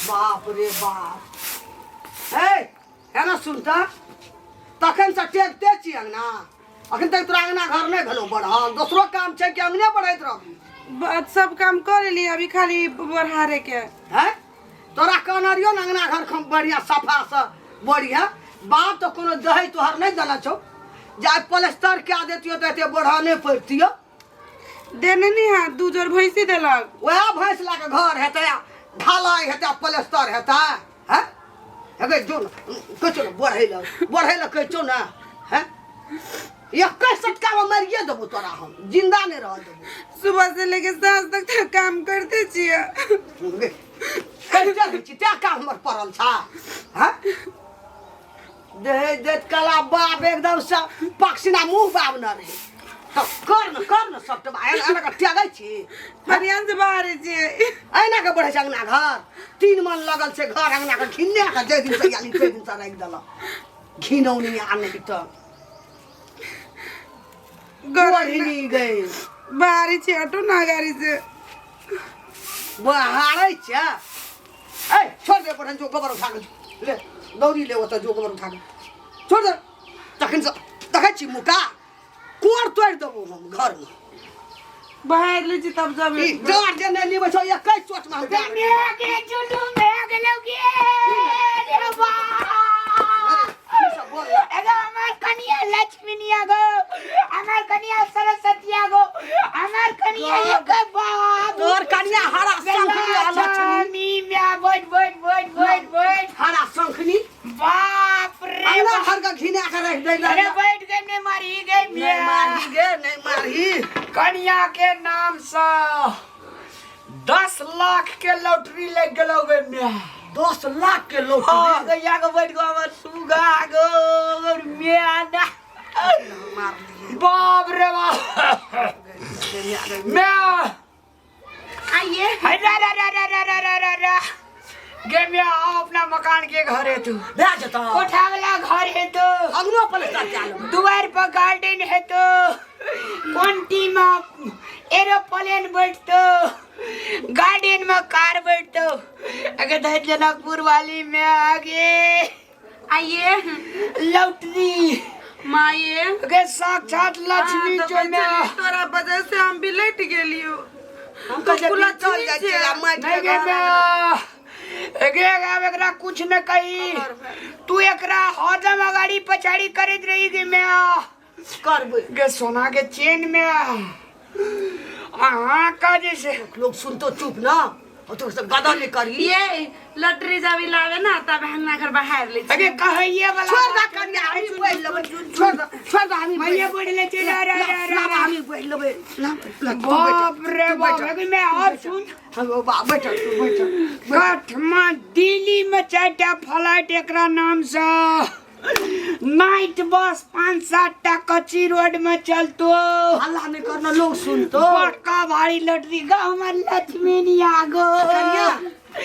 बाप रे बाप हे एना सुनता तखन से टेकते छी अंगना अखन तक तोरा अंगना घर नहि भेलौ बढ़ल दोसरो काम छै कि अंगने बढ़ैत रहबी सब काम कर लेली अभी खाली बढ़ारे के हैं तोरा कहने रहियो ने अंगना घर खम बढ़िया सफा से बढ़िया बाप तो कोनो दही तोहर नहीं देने छौ जे प्लस्तर कए देतियो तऽ एते बढ़ा नहि पड़तियो देने नहीं है दू जोर भैंसी देलक वएह भैंस लए कऽ घर हेतै आ ढालाई हेतै आ प्लस्तर हेतै हैं हेगे जो ने कहै छौ ने बढ़ै लए बढ़ै लए कहै छौ ने हैं एक्के सटकामे मारिए देबौ तोरा हम जिन्दा नहि रहऽ देबौ सुबह से लेके साँझ तक तो काम करते छियै गे, करिते रहै छी तैं काम हमर पड़ल छा हैं देहे देत कला बाप एकदम से पक्षिना मुंह बाब न रहे तऽ कर न कर न सबटा एना एना कऽ टेगै छी बढ़िया से बाहर छियै एना के बढ़ै छै अंगना घर तीन मन लगल छै घर अंगना के घिने के जाहि दिन से आयल ताहि दिन से राखि देलक घिनौनी आ नहि तऽ गोढ़नी गई बाहरी छियै हटू ना गाड़ी से बहारै छै ए छोड़ दे बढ़न जो गोबर उठा के ले दौड़ी ले ओतऽ जो गोबर उठा के छोड़ दे तखन से देखै छी मुका कोर तोड़ि देबो हम घरमे बाहर ले छी तब जब ई डर जे नहि लेबै छौ एकै चोटमे हम डार देबौ। गे जुलुम भए गेलौ गे रे बाप की सब बोल रहा? एगो हमर कनिया लक्ष्मीनिया गो हमर कनिया सरस्वतिया गो हमर कनिया एक बाप तोर कनिया हरा शंखनी आ लक्ष्मी लक्ष्मी म्या बैठ बैठ बैठ बैठ बैठ हरा शंखनी बाप रे अंगना बाप। घर के घिना के रख दे अरे बैठ गए नहीं मारी गए नहीं म्या मारही गे नहीं मारही कनिया के नाम से 10 लाख के लॉटरी लग गेलो गे म्या 10 लाख के हाँ लॉटरी गैया के बैठ गो हमर सुगा गो म्या ना मार लिए बाप रे बाप म्या आइए रा रा रा रा रा रा रा रा रा गे म्या आओ अपना मकान के घर है तू भए जेतौ कोठा वाला घर है तो अंगनो प्लस्तर कए लेबै दुआर पर गार्डन है तो कोंटी में एरोप्लेन बैठतो गार्डन में कार बैठतो अगर धर जनकपुर वाली में आगे आइए लॉटरी माये अगर साक्षात लक्ष्मी हाँ, जो में तोरा वजह से हम भी लेट गेलियो हम कहै छियै चल जाइ छियै आ माटि नहीं के गे घर बे गे अब एकरा कुछ न कही तू एकरा हजम अगाड़ी पछाड़ी करैत रही गे मैं करबै गे सोना के चेन में अहाँ का जैसे लोग सुनतो चुप ना और तो सब गदा नहीं करी ये लॉटरी जब लावे ना तब हम घर बाहर ले अगे कहैये वाला छोड़ दा कनिया हमी बोल लेबै छोड़ दा छोड़ दा हमी मैया बोल ले चल रे रे रे ला हमी बोल लेबै ला ला, तू बाप बैठ, रे तू बाप बैठ। अगे मैं और सुन हम ओ बा बैठ तू बैठ कठमा दिल्ली में चारिटा फ्लाइट एकरा नाम से नाइट बस पाँच सात टा कच्ची रोड में चलतो हल्ला नहीं करना लोग सुनतो बड़का भारी लॉटरी गा हमर लक्ष्मी निया गो कनिया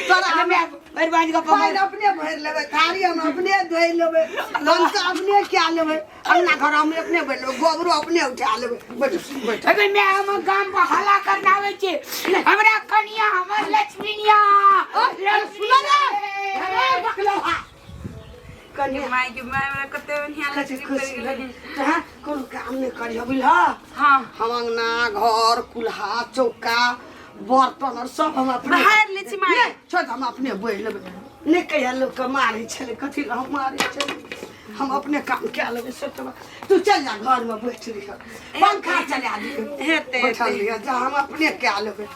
तोरा हम बर्बाद का पानि अपने भरि लेबै थारी हम अपने धोइ लेबै लंका अपने क्या लेबै अंगना घर हम अपने भरि लेबै गोबरो अपने उठा लेबै बैठ बैठ अगर मैं हम गाम पर हल्ला करना आवे छे हमरा कनिया हमर लक्ष्मी निया सुन रे अरे बकलौहा कनिया माय के माय हमरा कते बढ़िया कथी लॉटरी खुशी पड़ि गेलै भेल तोहरा कोनो काम नहि करिह बुझलह हाँ हम अंगना घर कुल्हा चौका बर्तन और सब हम अपने बाहर ले छी माय। नहि, छोड़ हम अपने बोहि लेबै नहि कहिया लोकके मारै छलै कथी लए हम मारै छलै हम अपने काम कए लेबै सोचबै तू चल जा घरमे बैठ रहिह पंखा चला दिहे हेतै, बैठल रहिह जा हम अपने कए लेबै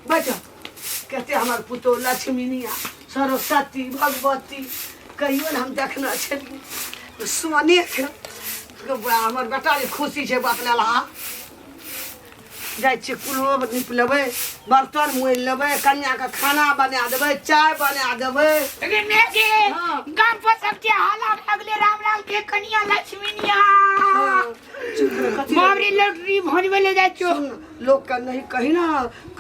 बैठ कहते हमर पुतोह लक्ष्मीनिया सरस्वती भगवती कहियो ने हम देखने छलियै सोने के हमर बेटा जे खुशी छै बात लेलहा जाइ छियै कुल्हो नीप लेबै बर्तन मोलि लेबै कनियाके खाना बना देबै चाय बना देबै अरे मैं के हाँ। गाम पर सबके हाला भए गेलै रामलाल के कनिया लक्ष्मीनिया चुप रह, कथी बाप रे लॉटरी भोजबै ले जाइ छौ सुन, लोकके नहीं कही ना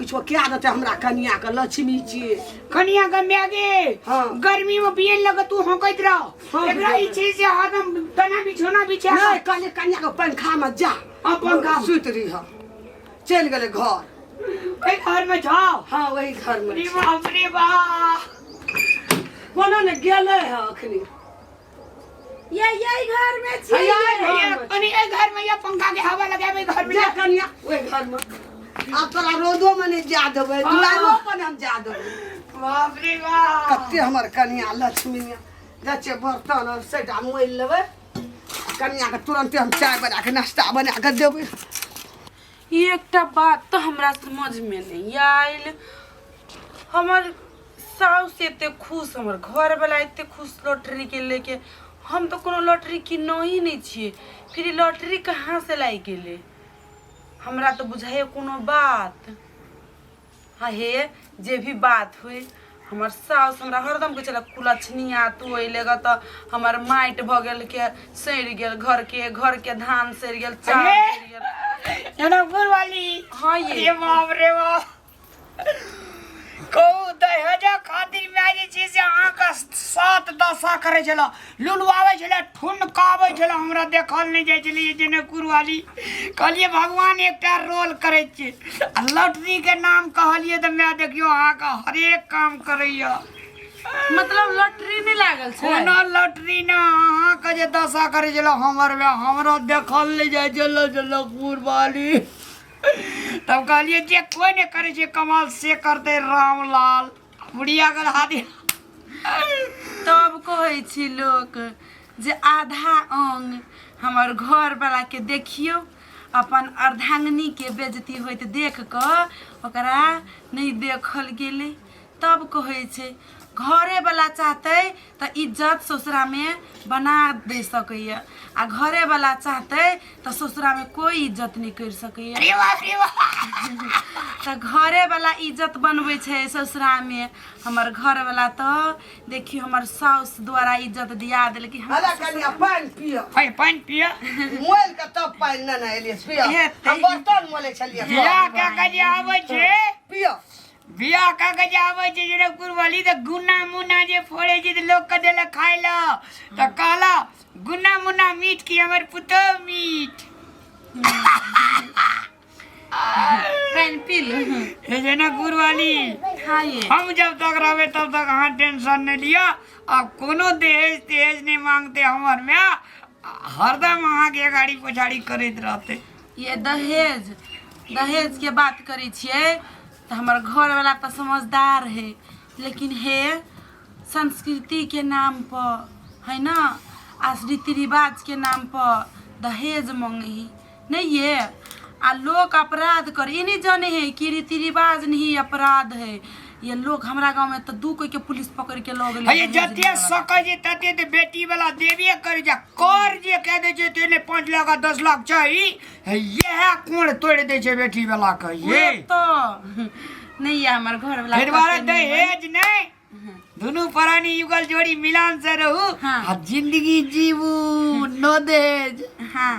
किछो कए देतै हमरा कनियाके लक्ष्मी छियै कनिया के माय गे हाँ। गर्मी में बियन लगे तू हौंकैत रह हाँ, एकरा ई चीज से हरदम तना बिछौना बिछा नहीं कहलियै कनियाके पंखामे जा हाँ, पंखामे। सुति रही चलि गेलै घर ओहि घर में जाओ हाँ वही घरमे अरे बाप रे बाप कोनो ने गेलै है अखनी। ये यही घर में छी। है, यही घर ये में। कनी ए घर में ये पंखा के हवा लगाबे घर में। जा कनिया ओहि घर में, आब तोरा रौदो में नहि जा देबै, दुआरो पर हम जा देबै। बाप रे बाप, कते हमर कनिया लक्ष्मी, जाइ छियै बर्तन और सबटा मोलि लेबै, कनिया के तुरंते हम चाय बना के नाश्ता बना के देबै। ई एकटा बात तऽ हमरा समझमे नहि आयल, हमर साउस एते खुश, हमर घरवला एते खुश लॉटरीके लेके, हम तऽ कोनो लॉटरी किनही नहि छियै, फिर ई लॉटरी कहाँसँ लागि गेलै? हमरा तऽ बुझाइए कोनो बात। हाँ हे, जे भी बात हुई, हमर साउस हमरा हरदम कहै छलै कुलक्षणिया तू अयले ग तऽ हमर माटि भऽ गेल के सड़ि गेल, घरके घरके धान सड़ि गेल, चाउर सड़ि गेल। जनकपुर वाली। हाँ ये। अरे बाप रे बाप, कहू दहेजा खातिर माय जे छै से अहाँके सात दशा करै छलै, लुलुआबै छलै, ठुनकाबै छलै, हमरा देखल नहि जाइ छलै। जनकपुर वाली, कहलियै भगवान एकटा रोल करै छियै आ लॉटरीके नाम कहलियै तऽ माय देखियौ अहाँके हरेक काम करैया। मतलब लॉटरी नहि लागल छै? कोनो लॉटरी ने, अहाँके जे दशा करै छलै हमर माय, हमरा देखल नहि जाइ छलै जनकपुर वाली। तब कहलियै जे कोइ नहि करै छै कमाल से करतै रामलाल बुढ़िया के हाथी। तब कहै छी लोक जे आधा अंग हमर घरवला के देखियौ, अपन अर्धांगिनीके बेजती होइत देख कऽ ओकरा नहि देखल गेलै। तब कहै छै घरेवला चाहतै तऽ इज्जत ससुरामे बना दे सकैए आ घरेवला चाहतै तऽ ससुरामे कोइ इज्जत नहि करि सकैए। अरे बाप रे बाप। तऽ घरेवला इज्जत बनबै छै ससुरामे। हमर घरवला तऽ देखियौ हमर साउस द्वारा इज्जत दिया देलकै हमरा। हला कनिया पानि पिय। है पानि पिय। मोल के तब पानि ने एलियै पिय। हेतै। हम बर्तन मोले छलियै। बियाह कए के जे आबै छै, पिय। बियाह कए के जे आबै छै जनकपुर वाली तऽ गुन्ना मुन्ना जे फोड़ै छै तऽ लोकके देलक खाय लए तऽ कहलक गुन्ना मुन्ना मीट की हमर पुतोह मीट। पानि पी लू। हे जनकपुर वाली। हाँ ये। हम जब तक रहबै तब तक अहाँ टेंशन नहि लिअ। आब कोनो दहेज तेहेज नहि मांगते हमर माय, हरदम अहाँके अगाड़ी पछाड़ी करैत रहतै। ये दहेज दहेज के बात करै छियै तऽ हमर घरवला तऽ समझदार है, लेकिन हे संस्कृति के नाम पर है न आ रीति रिवाज के नाम पर दहेज मांगे है नहीं ये, आ लोग अपराध कर ई नहीं जाने है कि रीति रिवाज नहीं अपराध है। ये लोग हमरा गांव में तो दू कोई के पुलिस पकड़ के लऽ गेलै। हे दहेज जते लेवला। सकै छै तते तऽ बेटी वाला देबे करै छै। कर जे कह दै छै तेने 5 लाख आ 10 लाख चाही, हे इएह कोण तोड़ि दै छै बेटी वाला के। ये तो नहीं ये हमर घर वाला ताहि दुआरे कते निमन। दहेज नहि, दुनू प्राणी युगल जोड़ी मिलान से रहू हाँ। आ जिंदगी जीवू, नो दहेज। हाँ।